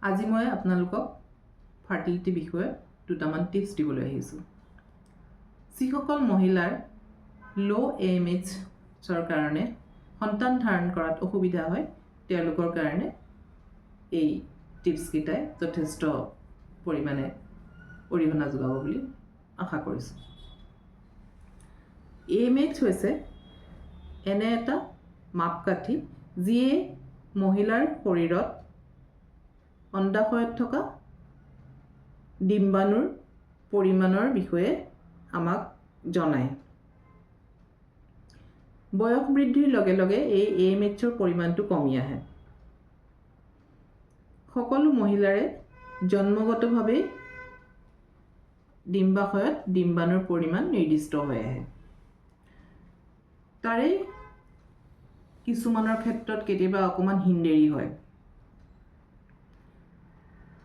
আজি মই আপোনালোকক ফাৰ্টিলিটি বিষয়ত দুটামান টিপছ দিবলৈ আহিছোঁ। যিসকল মহিলাৰ ল' এএমএইচৰ কাৰণে সন্তান ধাৰণ কৰাত অসুবিধা হয়, তেওঁলোকৰ কাৰণে এই টিপছকেইটাই যথেষ্ট পৰিমাণে অৰিহণা যোগাব বুলি আশা কৰিছোঁ। এএমএইচ হৈছে এনে এটা মাপকাঠি, যিয়ে মহিলাৰ শৰীৰত অণ্ডাশয়ত থকা ডিম্বাণুৰ পৰিমাণৰ বিষয়ে আমাক জনায়। বয়স বৃদ্ধিৰ লগে লগে এই এএমএইচৰ পৰিমাণটো কমি আহে। সকলো মহিলাৰে জন্মগতভাৱেই ডিম্বাশয়ত ডিম্বাণুৰ পৰিমাণ নিৰ্দিষ্ট হৈ আহে। তাৰে কিছুমানৰ ক্ষেত্ৰত কেতিয়াবা অকণমান হীনদেৰি হয়।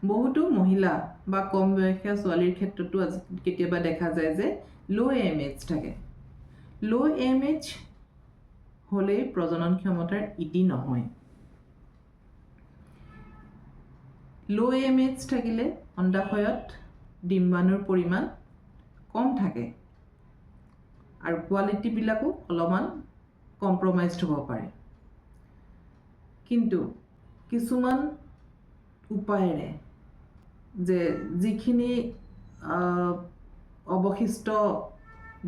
বহুতো মহিলা বা কম বয়সীয়া ছোৱালীৰ ক্ষেত্ৰতো আজি কেতিয়াবা দেখা যায় যে ল' এএমএইচ থাকে। ল' এএমএইচ হ'লেই প্ৰজনন ক্ষমতাৰ ইতি নহয়। ল' এএমএইচ থাকিলে অণ্ডাশয়ত ডিম্বাণুৰ পৰিমাণ কম থাকে আৰু কোৱালিটিবিলাকো অলপমান কম্প্ৰমাইজড হ'ব পাৰে। কিন্তু কিছুমান উপায়েৰে যে যিখিনি অৱশিষ্ট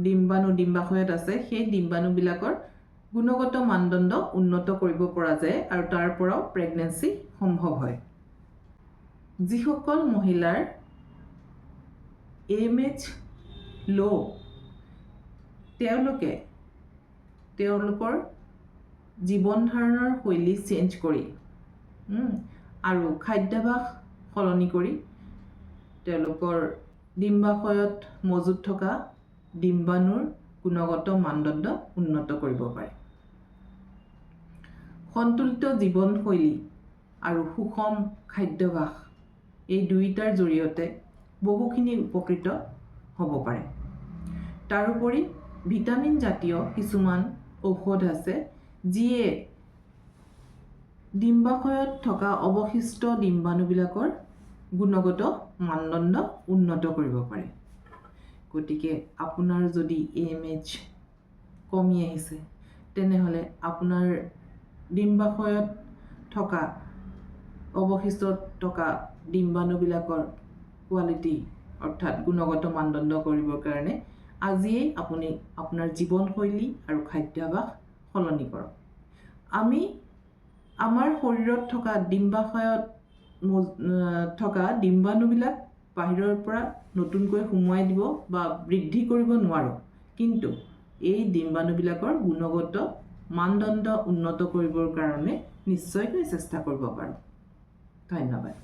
ডিম্বাণু ডিম্বাশয়ত আছে, সেই ডিম্বাণুবিলাকৰ গুণগত মানদণ্ড উন্নত কৰিব পৰা যায় আৰু তাৰ পৰাও প্ৰেগনেঞ্চি সম্ভৱ হয়। যিসকল মহিলাৰ এএমএইচ ল', তেওঁলোকে তেওঁলোকৰ জীৱন ধাৰণৰ শৈলী চেঞ্জ কৰি আৰু খাদ্যাভ্যাস সলনি কৰি তেওঁলোকৰ ডিম্বাশয়ত মজুত থকা ডিম্বাণুৰ গুণগত মানদণ্ড উন্নত কৰিব পাৰে। সন্তুলিত জীৱনশৈলী আৰু সুষম খাদ্যাভ্যাস, এই দুয়োটাৰ জৰিয়তে বহুখিনি উপকৃত হ'ব পাৰে। তাৰোপৰি ভিটামিন জাতীয় কিছুমান ঔষধ আছে, যিয়ে ডিম্বাশয়ত থকা অৱশিষ্ট ডিম্বাণুবিলাকৰ গুণগত মানদণ্ড উন্নত কৰিব পাৰে। গতিকে আপোনাৰ যদি এএমএইচ কমি আহিছে, তেনেহ'লে আপোনাৰ ডিম্বাশয়ত থকা অৱশিষ্ট থকা ডিম্বাণুবিলাকৰ কোৱালিটি, অৰ্থাৎ গুণগত মানদণ্ড কৰিবৰ কাৰণে আজিয়েই আপুনি আপোনাৰ জীৱনশৈলী আৰু খাদ্যাভ্যাস সলনি কৰক। আমি আমাৰ শৰীৰত থকা ডিম্বাশয়ত থকা ডিম্বাণুবিলাক বাহিৰৰ পৰা নতুনকৈ সুমুৱাই দিব বা বৃদ্ধি কৰিব নোৱাৰোঁ, কিন্তু এই ডিম্বাণুবিলাকৰ গুণগত মানদণ্ড উন্নত কৰিবৰ কাৰণে নিশ্চয়কৈ চেষ্টা কৰিব পাৰোঁ। ধন্যবাদ।